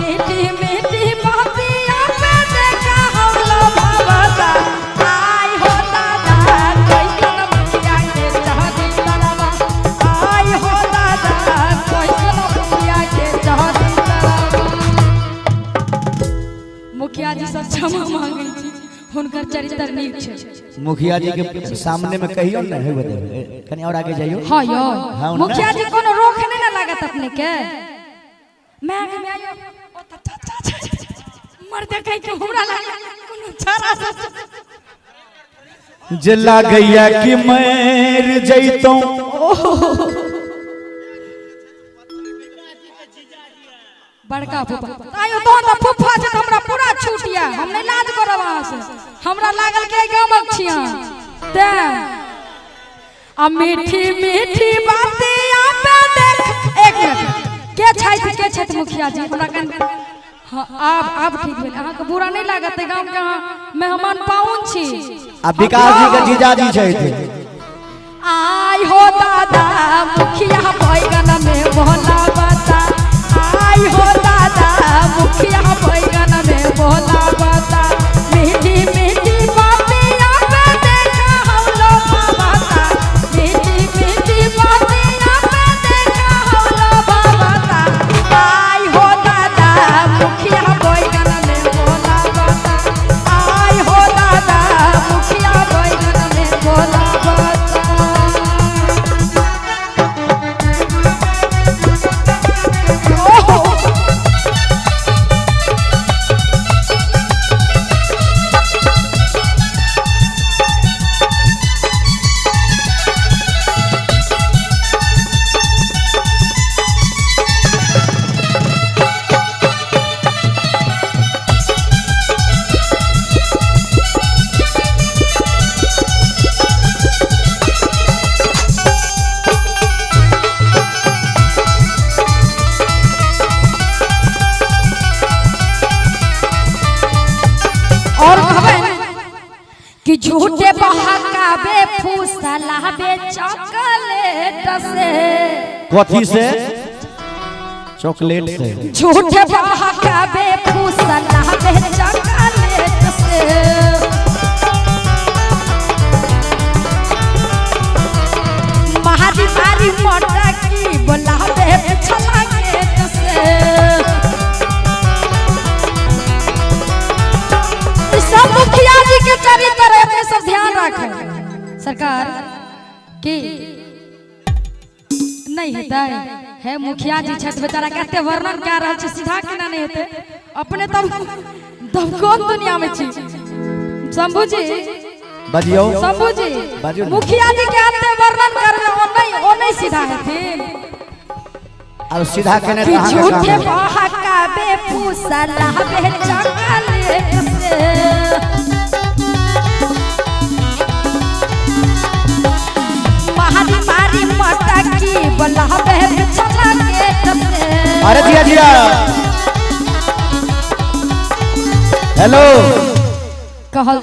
मीठी मीठी बातिया पे देखा हौला भावता। आय हो दादा कैसन मुखिया के चहरी तरवा। आय हो दादा कैसन मुखिया के चहरी तरवा। मुखिया जी सब क्षमा मांगे छी, हुनकर चरित्र नीक छै। मुखिया जी के सामने में कहियो ने हे बदे, कनी और आगे जाइयो। हाँ यो हाँ, मुखिया जी कोनो रोक नहीं ना लागत अपने के। मैं आगे में आयो ओ त चाचा मर दे कहि के हमरा लागे कोनो छाड़ा से जे लागैया कि मर जैतौं। बड़का फूफा आयो तोहन त फूफा छै त हमरा पूरा छूट या, हम नहीं लाज करब अहाँ से, हमरा लागल के गामक छी अहाँ तें। आ मीठी मीठी बातिया पे देख। एक मिनट, के छथि के छथि मुखिया जी हमरा कन? हाँ आब ठीक भेल, अहाँके बुरा नहीं लागत गाँव के अहाँ मेहमान पाहुन छी। आ विकास जी के जीजाजी छथि। आय हो दादा मुखिया बैगन में भोला बता। आय हो दादा मुखिया बैगन में भोला बता। मीठी मीठी बातिया पे देखा हौला बाबा। मीठी मीठी बातिया पे देखा हौला बाबा। आय हो दादा मुखिया बैगन में भोला बता। आय हो दादा मुखिया बैगन में भोला बता। ओहो और कहबै कि झूठे बहकावे फूसलावे चॉकलेट से। कथी से? चॉकलेट से। झूठे बहकावे फूसलावे चॉकलेट से। मारी मारी मटकी बोलावे छलाकेट से। सब मुखिया जी के चरित्र अपने सब ध्यान रखें सरकार की नहीं हेतै। है मुखिया जी छथि बेचारा कते वर्णन कए रहल छै, सीधा केना नहीं हेतै? अपने तब तब कोन दुनिया में छी? शंभू जी बजियो, शंभू जी बाजू ने। मुखिया जी के एते वर्णन करबै ओ नहीं सीधा हेथिन। अब सीधा केने कि त अहाँके झूठे काम है। बहकावे फूसलावे चॉकलेट से। मारी मारी मटकी बोलावे चॉकलेट से। अरे जिया जिया हेलो कहल।